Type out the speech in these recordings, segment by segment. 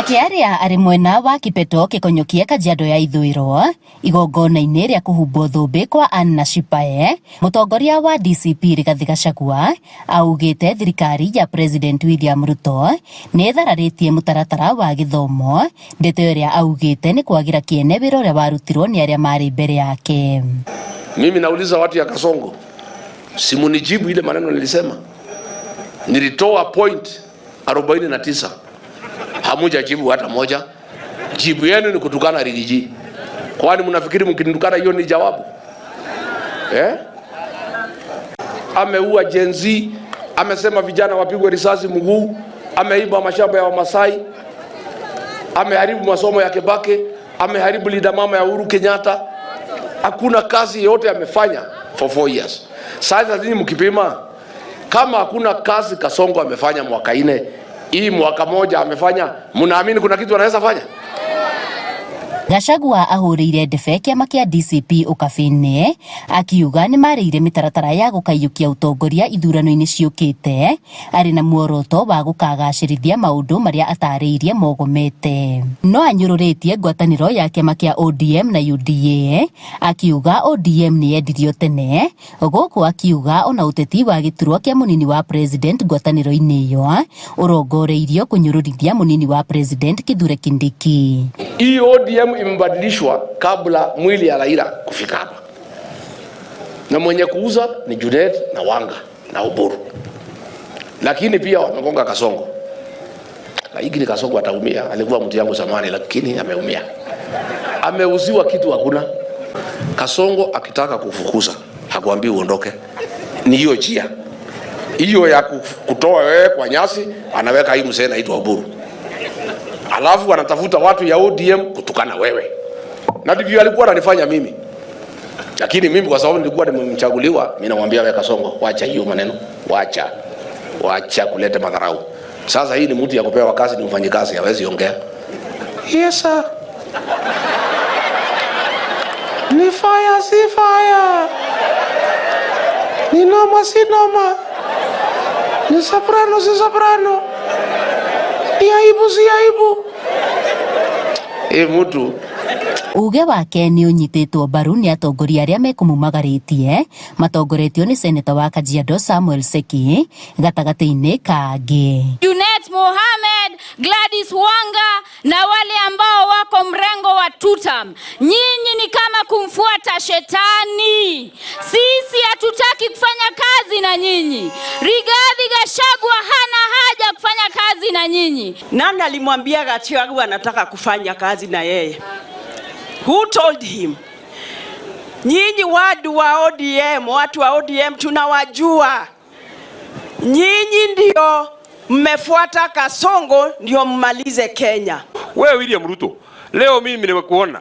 Akĩaria arĩ mwena wa Kipeto Kĩkonyũkie Kajiado ya Ithũĩro igongona-inĩ rĩa kũhumbwo thũmbĩ kwa Anna Shipae, mũtongoria wa DCP Rigathi Gachagua augĩte thirikari ya President William Ruto nĩ ĩthararĩtie mũtaratara wa gĩthomo, ndeto ĩrĩa augĩte nĩ kwagĩra kĩene wĩra ũrĩa warutirwo nĩ arĩa marĩ mbere yake. Mimi nauliza watu ya Kasongo, simunijibu ile maneno nilisema. Nilitoa point 49, hamujajibu hata moja. Jibu yenu ni kutukana Riggy G. Kwani mnafikiri mkinitukana hiyo ni jawabu eh? Ameua Gen Z, amesema vijana wapigwe risasi mguu, ameiba mashamba ya Wamasai, ameharibu masomo ya Kibaki, ameharibu Linda Mama ya Uhuru Kenyatta. Hakuna kazi yote amefanya for 4 years. Sasa nyinyi mkipima kama hakuna kazi Kasongo amefanya mwaka 4, hii mwaka moja amefanya, mnaamini kuna kitu anaweza fanya? Gachagua ahũrĩire ndebe kĩama kĩa DCP ũkabi-inĩ akiuga nĩmarĩire mĩtaratara ya gũkaiyũkia ũtongoria ithurano-inĩ ciũkĩte arĩ na muoroto wa gũkagacĩrithia maũndũ marĩa atarĩirie mogomete. No anyũrũrĩtie ngwatanĩro ya kĩama kĩa ODM na UDA akiuga ODM nĩ yendirio tene, gũkũ akiuga ona ũteti wa gĩturwa kĩa mũnini wa president ngwatanĩro-inĩ ĩyo ũrongoreirio kũnyũrũrithia mũnini wa president Kithure Kindiki. Hii ODM imebadilishwa kabla mwili ya Raila kufika hapa, na mwenye kuuza ni Junet na Wanga na Oburu, lakini pia wamegonga Kasongo. Lakini Kasongo ataumia, alikuwa mtu yangu zamani, lakini ameumia, ameuziwa kitu hakuna. Kasongo akitaka kufukuza hakuambii uondoke, ni hiyo njia hiyo ya kutoa wewe kwa nyasi, anaweka hii mzee anaitwa Oburu, alafu anatafuta watu ya ODM kutukana wewe, na ndivyo alikuwa ananifanya mimi. Lakini mimi kwa sababu nilikuwa nimemchaguliwa, mimi namwambia wewe Kasongo, wacha hiyo maneno, wacha wacha kuleta madharau. Sasa hii ni mtu ya kupewa kazi, ni mfanyikazi, hawezi ongea. Yes sir. Ni fire si fire. Ni noma si noma. Ni soprano si soprano. Ni aibu si aibu. Hii mtu Uge wake nĩ ũnyitĩtwo mbaru nĩ atongoria arĩa mekũmumagarĩtie matongoretio nĩ seneta wa Kajiado Samuel Seki gatagatĩ-inĩ ka angĩ. Junet Mohamed, Gladys Wanga na wale ambao wako mrengo wa Tutam, nyinyi ni kama kumfuata shetani. Sisi hatutaki kufanya kazi na nyinyi. Rigathi Gachagua hana haja kufanya kazi na nyinyi. Nani alimwambia Gachagua anataka kufanya kazi na yeye? Who told him? Nyinyi watu wa ODM, watu wa ODM tunawajua. Nyinyi ndio mmefuata Kasongo ndio mmalize Kenya. Wewe William Ruto, leo mimi nimekuona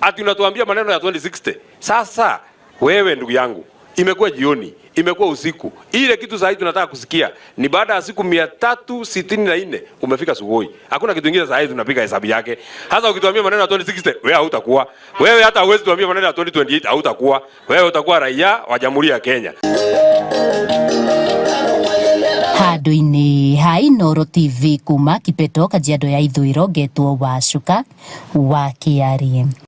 ati unatuambia maneno ya 2060. Sasa wewe ndugu yangu, imekuwa jioni, imekuwa usiku. Ile kitu sasa tunataka kusikia ni baada ya siku 364 umefika Sugoi. Hakuna kitu kingine sasa tunapiga hesabu yake. Hasa ukituambia maneno ya 2060 wewe hautakuwa. Wewe hata huwezi tuambia maneno ya 2028 hautakuwa. Wewe utakuwa raia wa Jamhuri ya Kenya. Handũ-inĩ ha Inooro TV kuma Kipeto Kajiado ya Ithũĩro ngetwo Wacuka wa Kĩarie.